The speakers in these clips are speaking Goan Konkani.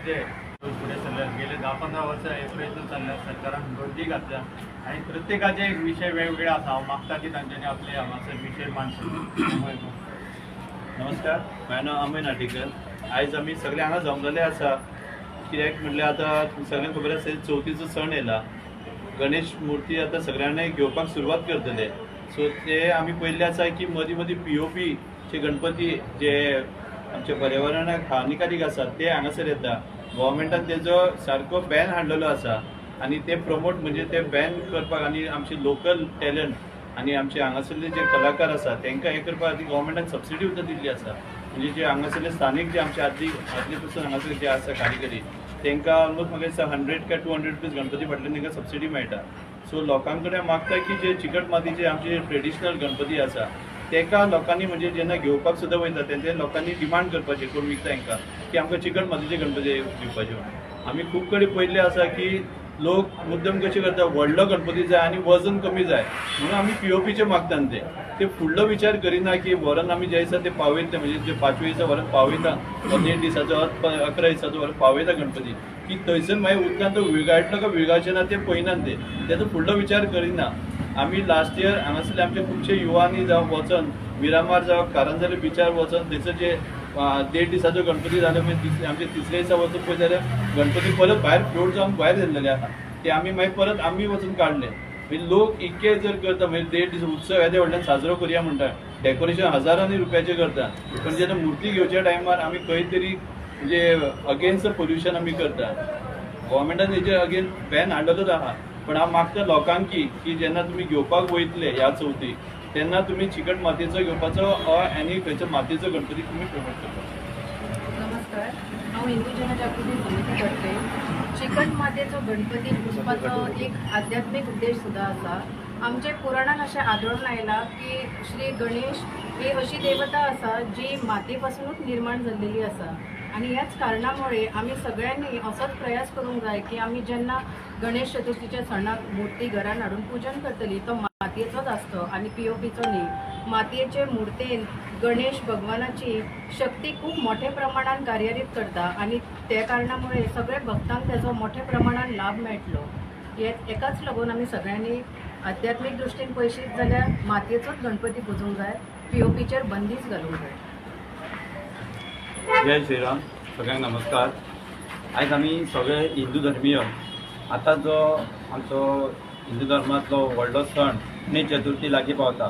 ते फुडें सरल्यात. गेले 10-15 वर्सां हे प्रयत्न चल्ल्या, सरकारान बंदी घातल्या आनी प्रत्येकाचे एक विशय वेगवेगळे आसा. हांव मागता की तांच्यांनी आपले हांगासर विशय मांडचे. नमस्कार, म्हाजें नांव अमय नाटेकर. आयज आमी सगळे हांगा जमलेले आसा कित्याक म्हणल्यार आतां सगळ्यांक खबर आसा चवथीचो सण येयला, गणेश मुर्ती आतां सगळ्यांनी घेवपाक सुरवात करतले. सो ते आमी पळयल्ले आसा की मदीं मदीं पीओपीचे गणपती जे आमच्या पर्यावरणाक हानिकारक आसा ते हांगासर येता. गव्हर्मेंटान तेजो सारको बॅन हाडलेलो आसा आनी ते प्रमोट म्हणजे ते बॅन करपाक आनी आमचे लोकल टॅलंट आनी आमचे हांगासरले जे कलाकार आसा तांकां हें करपा खातीर गव्हर्मेंटान सबसिडी सुद्दां दिल्ली आसा. म्हणजे जे हांगासरले स्थानीक जे आमचे आदली पासून हांगासर जे आसा कारिगरी तांकां ऑलमोस्ट म्हाका दिसता 100 काय 200 रुपीज गणपती फाटल्यान तांकां सबसिडी मेळटा. सो लोकां कडेन मागता की जे चिकट मातीचे आमचे ट्रेडिशनल गणपती आसा ताका लोकांनी म्हणजे जेन्ना घेवपाक सुद्दां वयता तेन्ना लोकांनी डिमांड करपाचें कोण विकता तांकां की आमकां चिकट मातीचे गणपती दिवपाचे म्हणून. आमी खूब कडेन पळयल्ले आसा की लोक मुद्दम कशें करता, व्हडलो गणपती जाय आनी वजन कमी जाय म्हणून आमी पीओपीचे मागता. ते फुडलो विचार करिना की व्हरून आमी जे दिसा ते पावयता, म्हणजे जे 5व्या दिसा व्हरून पावयता, 1.5 दिसाचो 11 दिसाचो व्हरून पावयता गणपती, की थंयसर मागीर उदकान तो विरगाळटलो काय विरगाळचें ना ते पळयना, ते तेजो फुडलो विचार करिना. आमी लास्ट इयर हांगासरले आमचे खुबशे युवांनी जावं वचोन मिरामार जावं कारंजाले बिचार वचोन थंयसर जे 1.5 दिसाचो गणपती जालो मागीर आमचे तिसऱ्या दिसा वचून पळय जाल्यार गणपती परत भायर फ्लोट जावन भायर सरलेले आसा. ते आमी मागीर परत आमी वचून काडले. म्हणजे लोक इतके जर करता म्हणजे 1.5 दीस उत्सव येदे व्हडल्यान साजरो करुया म्हणटा, डेकोरेशन हजारांनी रुपयाचें करता, पण जेन्ना मुर्ती घेवच्या टायमार आमी खंय तरी म्हणजे अगेन्स्ट पोल्युशन आमी करता. गव्हर्मेंटान हेजेर अगेन बॅन हाडलेलोच आहा, पण हांव मागता लोकांक की जेन्ना तुमी घेवपाक वयतले ह्या चवथीक तेन्ना तुमी चिकट मातयेचो घेवपाचो आनी खंयच्या मातयेचो गणपती तुमी प्रमोट करपाचो. नमस्कार, हांव हिंदू जनजागृती समिती करते. चिकट मातयेचो गणपती पुजपाचो एक आध्यात्मीक उद्देश सुद्दां आसा. आमच्या पुराणान अशें आदळून आयलां की श्री गणेश ही अशी देवता आसा जी मातयेपासुनूच निर्माण जाल्लेली आसा आनी ह्याच कारणामुळे आमी सगळ्यांनी असोच प्रयास करूंक जाय की आमी जेन्ना गणेश चतुर्थीच्या सणाक मुर्ती घरान हाडून पुजन करतली तो मातयेचोच आसचो आनी पीओपीचो न्ही. मातयेचे मुर्तेन गणेश भगवानाची शक्ती खूब मोठ्या प्रमाणान कार्यरीत करता आनी त्या कारणामुळे सगळे भक्तांक तेजो मोठ्या प्रमाणान लाभ मेळटलो. हे एकाच लागून आमी सगळ्यांनी आध्यात्मीक दृश्टीन पळयशीत जाल्यार मातयेचोच गणपती पुजूंक जाय, पीओपीचेर बंदीच घालूंक जाय. जय श्रीराम, सगळ्यांक नमस्कार. आयज आमी सगळे हिंदू धर्मीय आतां जो आमचो हिंदू धर्मांतलो व्हडलो सण गणेश चतुर्थी लागीं पावता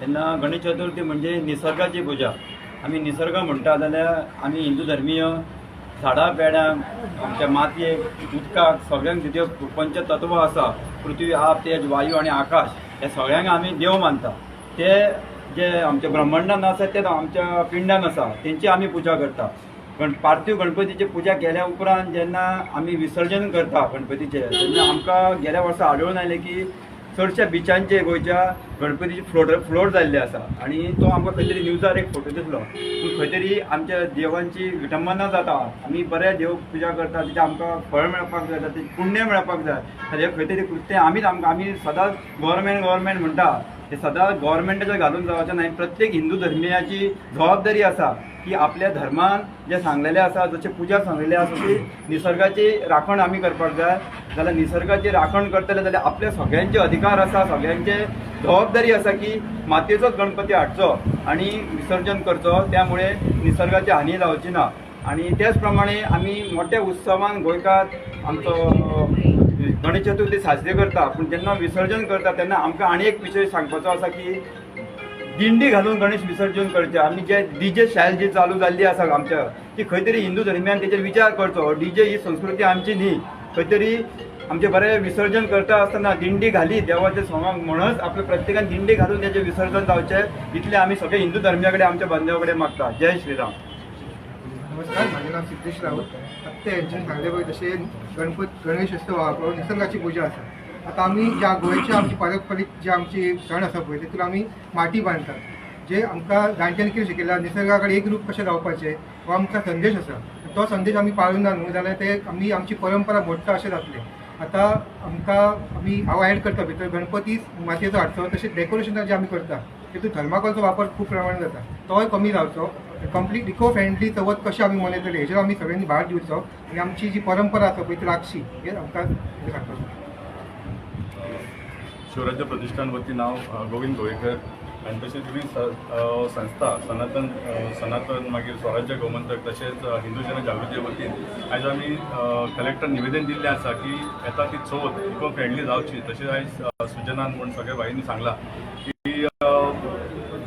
तेन्ना गणेश चतुर्थी म्हणजे निसर्गाची पुजा. आमी निसर्ग म्हणटा जाल्यार आमी हिंदू धर्मीय झाडां पेडांक, आमच्या मातयेक, उदकाक, सगळ्यांक जितक्यो पंचतत्वां आसा, पृथ्वी, आप, तेज, वायू आनी आकाश, ह्या सगळ्यांक आमी देव मानता. ते जे आमच्या ब्रह्मांडान आसा ते आमच्या पिंडान आसा तेंची आमी पुजा करता. पार्थिव गणपतीची पुजा केल्या उपरांत जेन्ना आमी विसर्जन करता गणपतीचें तेन्ना आमकां गेल्या वर्सा आढळून आयलें की चडश्या बिचांचे गोंयच्या गणपतीची फ्लोट जाल्ले आसा आनी तो आमकां खंय तरी न्यूजार एक फोटो दिसलो. पूण खंय तरी आमच्या देवांची विटंबना जाता. आमी बरे देव पुजा करता तेजें आमकां फळ मेळपाक जाय, तेजें पुण्य मेळपाक जाय. हें खंय तरी कृत्य आमीच आमकां आमी सदांच गव्हर्मेंट गव्हर्मेंट म्हणटा, हे सदांच गव्हर्मेंटाचेर घालून जावचें न्हय. प्रत्येक हिंदू धर्मियाची जबाबदारी आसा की आपल्या धर्मान जें सांगलेलें आसा, जशें पुजा सांगलेली आसा ती निसर्गाची राखण आमी करपाक जाय. जाल्यार निसर्गाची राखण करतले जाल्यार आपल्या सगळ्यांचे अधिकार आसा, सगळ्यांचे जबाबदारी आसा की मातयेचोच गणपती हाडचो आनी विसर्जन करचो, त्यामुळे निसर्गाची हानी जावची ना. आनी त्याच प्रमाणे आमी मोठ्या उत्सवान गोंयकार आमचो गणेश चतुर्थी साजरी करता. पूण जेन्ना विसर्जन करता तेन्ना आमकां आनी एक विशय सांगपाचो आसा की दिंडी घालून गणेश विसर्जन करचें. आमी जे डीजे शैल जी चालू जाल्ली आसा आमच्या ती खंय तरी हिंदू धर्मियान तेजेर विचार करचो. डीजे ही संस्कृती आमची न्ही. खंय तरी आमचे बरें विसर्जन करता आसतना दिंडी घाली देवाच्या सोंगाक म्हणच आपल्या प्रत्येकान दिंडी घालून तेजें विसर्जन जावचें, इतलें आमी सगळे हिंदू धर्मिया कडेन आमच्या बांधवा कडेन मागता. जय श्रीराम. नमस्कार, माझे नाव सिद्धेश राऊत. आत्ता यांच्यानी सांगले पळय तशें गणेश उत्सव हा निसर्गाची पुजा आसा. आतां आमी ज्या गोंयची आमची पारंपरीक जे आमची सण आसा पळय तितून आमी माटी बांदतात, जे आमकां जाणट्यांनी कितें शिकयलां निसर्गा कडेन एक रूप कशें रावपाचें हो आमकां संदेश आसा. तो संदेश आमी पाळूना न्हू जाल्यार ते आमी आमची परंपरा मोडटा अशें जातलें. आतां आमकां आमी हांव एड करता भितर गणपती मातयेचो हाडचो, तशें डेकोरेशनां जें आमी करता तितून थर्माकोलचो वापर खूब प्रमाणात जाता, तोय कमी जावचो. कंप्लीट इको फ्रेंडली चवथ कशें आमी मनयतले हेचेर आमी सगळ्यांनी भार दिवचो आनी आमची जी परंपरा आसा पळय ती राखची, हें आमकां सांगपाक. शिवराज्य प्रतिष्ठान वतीन हांव गोविंद गोवेकर आनी तशेंच विविध संस्था सनातन सनातन मागीर स्वराज्य गोमंतक तशेंच हिंदू जनजागृती वतीन आयज आमी कलेक्टर निवेदन दिल्लें आसा की येता ती चवथ इको फ्रेंडली जावची. तशेंच आयज सुजनान म्हूण सगळ्या भाईंनी सांगलां की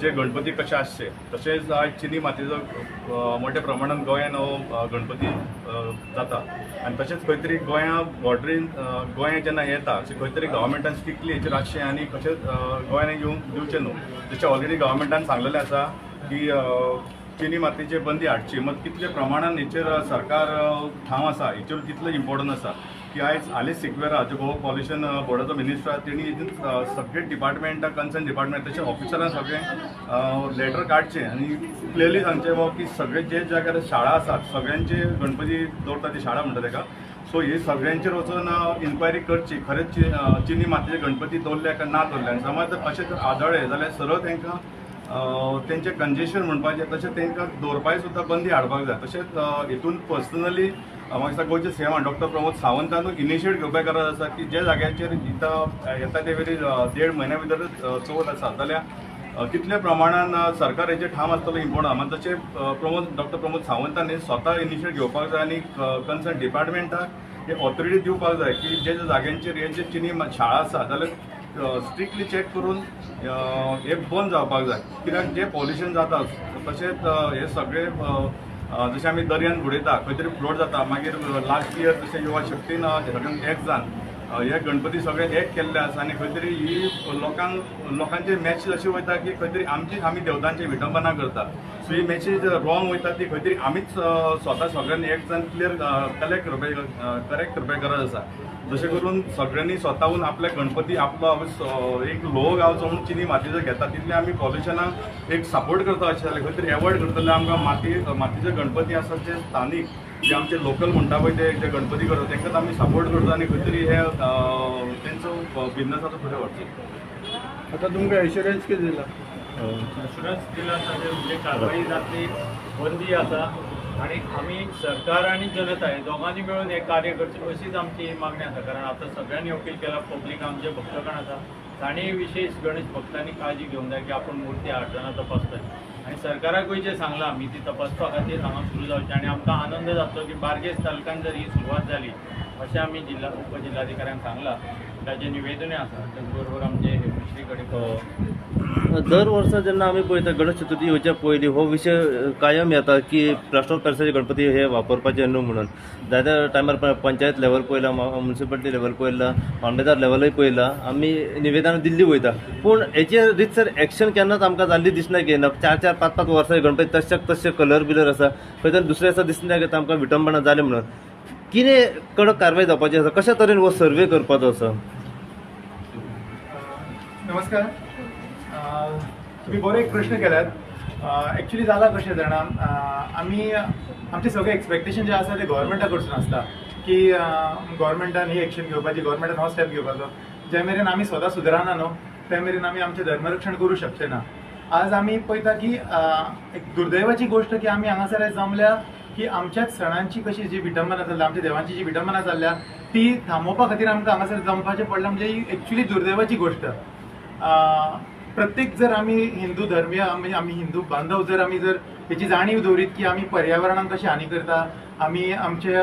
जे गणपती कशे आसचे, तशेंच आयज चिनी मातयेचो मोठ्या प्रमाणान गोंयान हो गणपती जाता आनी तशेंच खंय तरी गोंया बॉर्डरीन गोंया जेन्ना येता अशें खंय तरी गव्हर्मेंटान स्ट्रिक्टली हेचेर आसचें आनी कशेंच गोंयान येवंक दिवचें न्हू. जशें ऑलरेडी गव्हर्मेंटान सांगलेलें आसा की चिनी मातयेचेर बंदी हाडची, मात कितले प्रमाणान हेचेर सरकार ठाम आसा हेचेर तितलें इम्पोर्टंट आसा की आयज आलेस सिक्वेरा जो गोवा पॉल्युशन बोर्डाचो मिनिस्टर आसा तेणी हितून सगळे डिपार्टमेंटाक कन्सर्न डिपार्टमेंट तशें ऑफिसरां सगळें लेटर काडचें आनी क्लियरली सांगचें बाबा की सगळे जे जाग्यार शाळा आसात सगळ्यांचे गणपती दवरता ती शाळा म्हणटा तेका, सो हे सगळ्यांचेर वचून इन्क्वायरी करची खरेंच चिनी मातयेचे गणपती दवरल्या काय ना दवरले. आनी समज जर अशें जर आदळ्ळे जाल्यार सरळ तांकां तेंचें कंजेशन म्हणपाचें तशें तांकां दवरपाक सुद्दां बंदी हाडपाक जाय. तशेंच हितून पर्सनली म्हाका दिसता गोंयचे सीएमान डॉक्टर प्रमोद सावंतानूय इनिशिएट घेवपाक गरज आसा की ज्या जाग्याचेर येता ते वेळी 1.5 म्हयन्या भितरच चवथ आसा जाल्यार कितल्या प्रमाणान सरकार हेचेर ठाम आसतलो इम्पोर्टंट. मात तशें डॉक्टर प्रमोद सावंतान स्वता इनिशिएट घेवपाक जाय आनी कन्सर्न डिपार्टमेंटाक हे ऑथॉरिटी दिवपाक जाय की जे ज्या जाग्यांचेर हे जे चिनी शाळा आसा जाल्यार स्ट्रिक्टली चॅक करून हे बंद जावपाक जाय. कित्याक जे पॉल्युशन जाता तशेंच हे सगळे जशें आमी दर्यान बुडयता खंय तरी फ्लोट जाता, मागीर लास्ट इयर जशें युवा शक्तीन सगळ्यांक एक जावन हे गणपती सगळे एक केल्ले आसा आनी खंय तरी ही लोकांचे मॅसेज अशी वयता की खंय तरी आमची आमी देवतांची विटंबना करता. सो ही मॅसेज रॉंग वयता ती खंय तरी आमीच स्वता सगळ्यांनी एक जावन क्लियर कलेक्ट करपाक करेक्ट करपाक गरज आसा. जशें करून सगळ्यांनी स्वताहून आपल्या गणपती आपलो एक लोव गावचो म्हणून चिनी मातयेचो घेता तितले आमी पॉल्युशनाक एक सपोर्ट करता अशें जालें खंय तरी एवॉयड करतले. आमकां मातयेचे गणपती आसा ते स्थानीक जे आमचे लोकल म्हणटा पळय ते जे गणपती करता तांकांच आमी सपोर्ट करता आनी खंय तरी हे तेंचो बिजनस आतां फुडें व्हरचो. आतां तुमकां एश्युरन्स कितें दिला? एश्युरन्स दिला ताचेर म्हणजे कारवाई जातली, बंदी आसा आनी आमी सरकार आनी जनता हे दोगांनी मेळून हें कार्य करचें अशीच आमची मागणी आसा. कारण आतां सगळ्यांनी अपील केला, पब्लीक आमचे भक्तगण आसा तांणी विशेश गणेश भक्तांनी काळजी घेवंक जाय की आपूण मुर्ती हाडटना तपासपाची आनी सरकाराकूय जें सांगलां आमी ती तपासपा खातीर हांगा सुरू जावची आनी आमकां आनंद जातलो की बार्देस तालुक्यान जर ही सुरवात जाली अशें आमी जिल्ला उपजिल्लाधिकाऱ्यांक सांगलां. ताचें निवेदनूय आसा. तेच बरोबर आमचे हेमश्री कडेन दर वर्सा जेन्ना आमी पळयता गणेश चतुर्थी येवच्या पयलीं हो विशय कायम येता की प्लास्टर ऑफ पॅरिसाचे गणपती हे वापरपाचे न्हू म्हणून. जायत्या टायमार पंचायत लेवल पळयला, म्युनिसिपालिटी लेवल पळयला, मामलेदार लेवलूय पळयला, आमी निवेदनां दिल्ली वयता पूण हेचेर रितसर एक्शन केन्नाच आमकां जाल्ली दिसना की ना. 4 4 5 5 वर्सां गणपती तश्याक तशे कलर बिलर आसा, खंय तरी दुसऱ्या दिसा दिसना की आमकां विटंबना जाली म्हणून. कितें कडक कारवाय जावपाची आसा, कशा तरेन हो सर्वे करपाचो आसा? नमस्कार, तुम्ही बरो एक प्रश्न केल्यात. एक्चुली जाला कशें जाणा, आमी आमचे सगळे एक्सपेक्टेशन जे आसा ते गव्हर्मेंटा कडसून आसता की गव्हर्मेंटान ही एक्शन घेवपाची, गव्हर्मेंटान हो स्टेप घेवपाचो. जे मेरेन आमी स्वता सुदराना न्हू ते मेरेन आमी आमचें धर्मरक्षण करूं शकचे ना. आज आमी पळयता की एक दुर्दैवाची गोश्ट की आमी हांगासर जमल्या की आमच्याच सणांची कशी जी विटंबना चल्ल्या, आमच्या देवांची जी विटंबना चल्ल्या ती थांबोवपा खातीर आमकां हांगासर जमपाचें पडलां, म्हणजे ही एक्चुली दुर्दैवाची गोश्ट. प्रत्येक जर आमी हिंदू धर्मीय आमी हिंदू बांधव जर आमी जर हेची जाणीव दवरीत की आमी पर्यावरणाक कशी हानी करता, आमी आमचे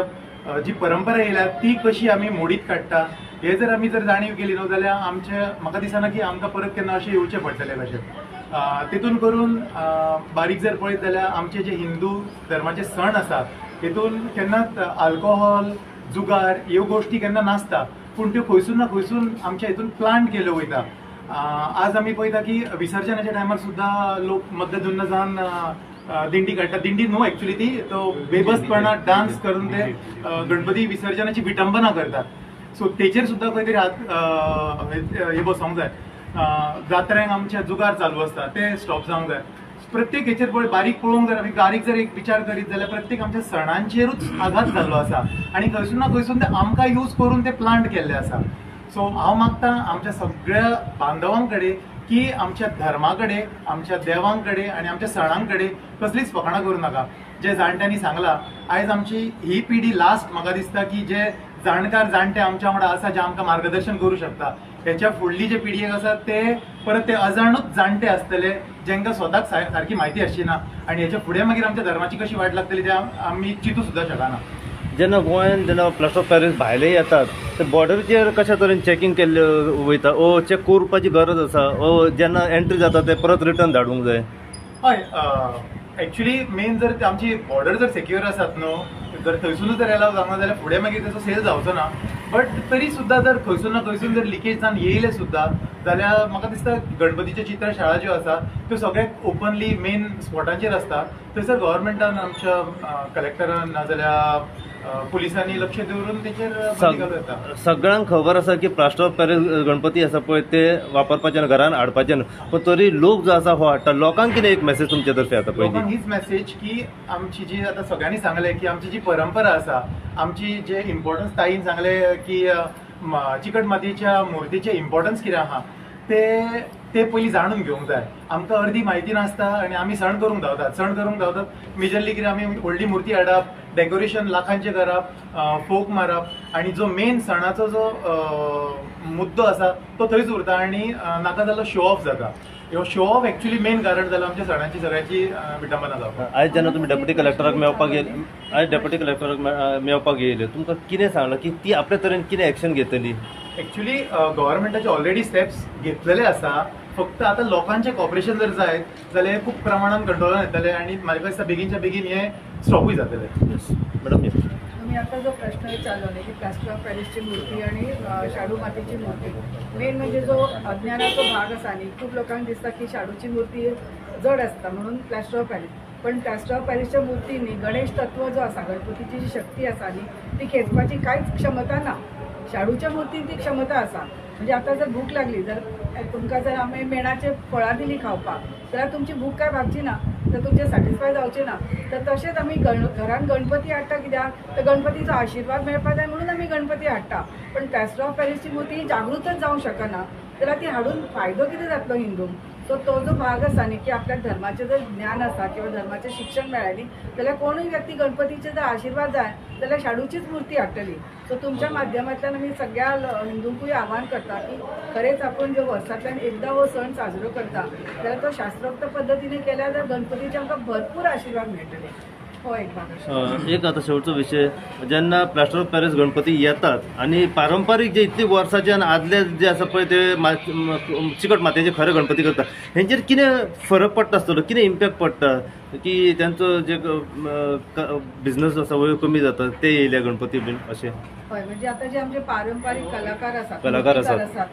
जी परंपरा येयल्या ती कशी आमी मोडीत काडटा, हे जर आमी जर जाणीव केली न्हू जाल्यार आमचे म्हाका दिसना की आमकां परत केन्ना अशें येवचें पडटलें कशें. तितून करून बारीक जर पळयत जाल्यार आमचे जे हिंदू धर्माचे सण आसा तितून केन्नाच आल्कोहोल, जुगार ह्यो गोश्टी केन्ना नासता, पूण त्यो खंयसून ना खंयसून आमच्या हितून प्लांट केल्यो वयता. आज आमी पळयता की विसर्जनाच्या टायमार सुद्दां लोक मद्दधुन्न जावन दिंडी काडटा. दिंडी न्हू एक्चुली ती, तो बेबसपणा डान्स करून ते गणपती विसर्जनाची विटंबना करतात. सो तेचेर सुद्दां खंय तरी हात हे बसोवंक जाय. जात्रेंक आमच्या जुगार चालू आसता ते स्टॉप जावंक जाय. प्रत्येक हेचेर पळय बारीक पळोवंक जाय, आमी बारीक जर एक विचार करीत जाल्यार प्रत्येक आमच्या सणांचेरूच आघात जाल्लो आसा आनी खंयसून ना खंयसून ते आमकां यूज करून ते प्लांट केल्ले आसा. सो हांव मागता आमच्या सगळ्या बांधवां कडेन की आमच्या धर्मा कडेन, आमच्या देवां कडेन आनी आमच्या सणां कडेन कसलीच फकाणां करूं नाका. जे जाणट्यांनी सांगलां, आयज आमची ही पिढी लास्ट म्हाका दिसता की जे जाणकार जाणटे आमच्या वांगडा आसा, जे आमकां मार्गदर्शन करूं शकता. हेच्या फुडली जे पिढयेक आसा ते परत ते अजाणूच जाणटे आसतले, जेंकां स्वताक सारकी म्हायती आसची ना आनी हेच्या फुडें मागीर आमच्या धर्माची कशी वाट लागतली ते आमी चिंतू सुद्दां शकना. जेन्ना गोंयान जेन्ना प्लास्टर ऑफ पॅरीस भायले येतात ते बॉर्डरीचेर कशा तरेन चॅकींग केल्ले वयता ओ चॅक करपाची गरज आसा ओ जेन्ना एंट्री जाता ते परत रिटर्न धाडूंक जाय? हय, एक्चुली मेन जर आमची बॉर्डर जर सेक्युअर आसात न्हू, जर थंयसुनूच जर एलाव जावंक ना जाल्यार फुडें मागीर तेचो सेल जावचो ना. बट तरी सुद्दां जर खंयसून ना खंयसून जर लिकेज जावन येयले सुद्दां जाल्यार म्हाका दिसता गणपतीच्यो चित्र शाळा ज्यो आसा त्यो सगळ्याक ओपनली मेन स्पॉटांचेर आसता. थंयसर गव्हर्मेंटान आमच्या कलेक्टरान नाजाल्यार पुलिसांनी लक्ष दवरून तेचेर बंदी घालूं येता. सगळ्यांक खबर आसा की प्लास्टर ऑफ पॅरीस गणपती आसा पळय ते वापरपाचे न्हू, घरान हाडपाचे न्हू, पूण तरी लोक जो आसा हो हाडटा. लोकांक कितें एक मॅसेज तुमचे तर्फे आतां पयलीं? लोकांक हीच मॅसेज की आमची जी आतां सगळ्यांनी सांगलें की आमची जी परंपरा आसा, आमची जे इम्पॉर्टन्स ताईन सांगलें की चिकट मातयेच्या मुर्तीचें इम्पॉर्टन्स कितें आहा ते पयलीं जाणून घेवंक जाय. आमकां अर्दी म्हायती नासता आनी आमी सण करूंक धांवतात. मेजरली कितें आमी व्हडली मुर्ती हाडप, डेकोरेशन लाखांचें करप, फोक मारप आनी जो मेन सणाचो जो मुद्दो आसा तो थंयच उरता आनी नाका जाल्लो शो ऑफ जाता. ह्यो शो ऑफ एक्चुअली मेन कारण जाला आमच्या सणाची सगळ्याची विटंबना जावपाक. आयज जेन्ना तुमी डेप्युटी कलेक्टराक मेळपाक येयले, आयज डेप्युटी कलेक्टराक मेळपाक येयले, तुमकां कितें सांगलां की ती आपले तरेन कितें एक्शन घेतली? एक्चुअली गव्हर्मेंटाचे ऑलरेडी स्टेप्स घेतलेले आसा, फक्त आतां लोकांचें कॉपरेशन जर जायत जाल्यार खूब प्रमाणान कंट्रोलान येतलें आनी म्हाका दिसता बेगीनच्या बेगीन हें स्टॉपूय जातलें. मॅडम, तुम्ही आता जो प्रश्न विचारलो की प्लास्टर ऑफ पॅरिसची मूर्ती आणि शाडू मातीची मूर्ती, मेन म्हणजे जो अज्ञानाचो भाग आसा न्ही, खूब लोकांक दिसता की शाडूची मूर्ती जड आसता म्हणून प्लास्टर ऑफ पॅरीस, पण प्लास्टर ऑफ पॅरिसच्या मूर्तींनी गणेश तत्व जो आसा, गणपतीची जी शक्ती आसा न्ही, ती खेचपाची कांयच क्षमता ना. शाडूच्या मूर्तीन ती क्षमता आसा. म्हणजे आतां जर भूक लागली, जर तुमकां जर आमी मेणाचे फळां दिली खावपाक जाल्यार तुमची भूक काय भागची ना, तर तुमचें सॅटिस्फाय जावचें ना. तर तशेंच आमी घरान गणपती हाडटा कित्याक, तर गणपतीचो आशिर्वाद मेळपाक जाय म्हणून आमी गणपती हाडटा. पण प्लास्टर ऑफ पॅरिसची मूर्ती जागृतच जावंक शकना जाल्यार ती हाडून फायदो कितें जातलो हिंदूंक? सो तो जो भाग आसा न्ही की आपल्याक धर्माचें जर ज्ञान आसा किंवा धर्माचें शिक्षण मेळ्ळें न्ही जाल्यार कोणूय व्यक्ती गणपतीचे जर आशिर्वाद जाय जाल्यार शाडूचीच मूर्ती हाडटली. सो तुमच्या माध्यमांतल्यान आमी सगळ्या हिंदूंकूय आव्हान करता की खरेंच आपूण जो वर्सांतल्यान एकदां हो सण साजरो करता जाल्यार तो शास्त्रोक्त पद्दतीने केल्यार जाल्यार गणपतीचे आमकां भरपूर आशिर्वाद मेळटले. हो एक भाग. एक आतां शेवटचो विशय, जेन्ना प्लास्टर ऑफ पॅरीस गणपती येतात आनी पारंपारीक जे इतले वर्साचे आनी आदले जे आसा पळय ते चिकट मातयेचे खरे गणपती करता, हेंचेर कितें फरक पडटा आसतलो, कितें इम्पॅक्ट पडटा की तेंचो जे बिजनस आसा वयर कमी जाता ते येयले गणपती बीन अशें? हय, म्हणजे आतां जे आमचे पारंपारीक कलाकार आसात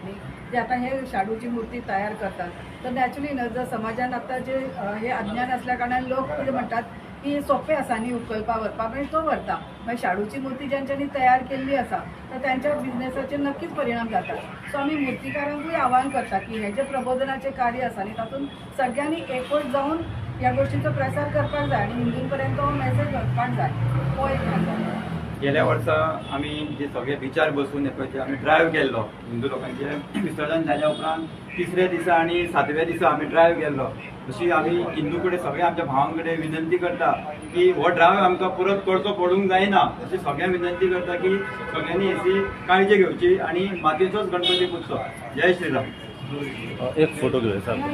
न्ही, जे आतां हे शाडूची मूर्ती तयार करतात, तर नॅचरली न्हय जर समाजान आतां जे हे अज्ञान आसल्या कारणान लोक कितें म्हणटात की सोंपें आसा न्ही उखलपा व्हरपा, मागीर तो व्हरता. मागीर शाडूची मूर्ती ज्यांच्यांनी तयार केल्ली आसा तर त्यांच्या बिजनेसाचेर नक्कीच परिणाम जाता. सो आमी मुर्तीकारांकूय आव्हान करता की हें जें प्रबोधनाचें कार्य आसा न्ही तातूंत सगळ्यांनी एकवट जावन ह्या गोश्टीचो प्रसार करपाक जाय आनी हिंदूं पर्यंत हो मॅसेज वचपाक जाय. हो एक भाग जाता. गेल्या वर्सा आमी जे सगळे विचार बसून जे आमी ड्रायव्ह केल्लो हिंदू लोकांचे विसर्जन जाल्या उपरांत तिसऱ्या दिसा आनी सातव्या दिसा आमी ड्रायव्ह केल्लो. अशी आमी हिंदू कडेन सगळ्या आमच्या भावां कडेन विनंती करता की हो ड्रायव्ह आमकां परत करचो पडूंक जायना, अशी सगळ्यांक विनंती करता की सगळ्यांनी हेची काळजी घेवची आनी मातयेचोच गणपती पुजचो. जय श्रीराम. एक फोटो घेवया सारको.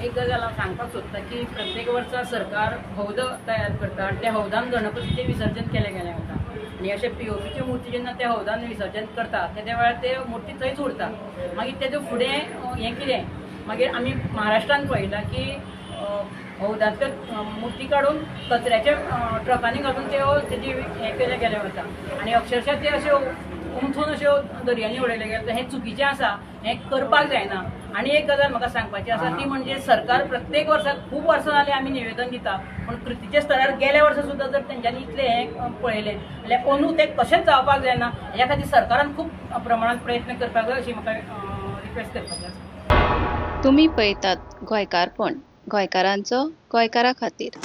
एक गजाल हांव सांगपाक सोदता की प्रत्येक वर्सा सरकार हौद तयार करता आनी त्या हौदान गणपतीचें विसर्जन केलें गेलें वता आनी अशे पीओपीच्यो मुर्ती जेन्ना त्या हौदान विसर्जन करता तेद्या वेळार ते मुर्ती थंयच उरता. मागीर तेजे फुडें हें कितें, मागीर आमी महाराष्ट्रान पळयलां की हौदांतल्यो मुर्ती काडून कचऱ्याच्या ट्रकांनी घालून त्यो तेजी हें केलें गेलें वता आनी अक्षरशा ते अश्यो उमथून अश्यो दर्यांनी उडयले गेले. हें चुकीचें आसा, हें करपाक जायना. आनी एक गजाल म्हाका सांगपाची आसा ती म्हणजे सरकार प्रत्येक वर्साक खूब वर्सां जालीं आमी निवेदन दिता, पूण कृतीच्या स्तरार गेल्या वर्सा सुद्दां जर तेंच्यांनी इतलें हें पळयलें जाल्यार अंदू तें कशेंच जावपाक जायना. ह्या खातीर सरकारान खूब प्रमाणांत प्रयत्न करपाक जाय अशी म्हाका रिक्वेस्ट करपाची आसा. तुमी पळयतात गोंयकारपण. गोंयकारांचो गोंयकारां खातीर.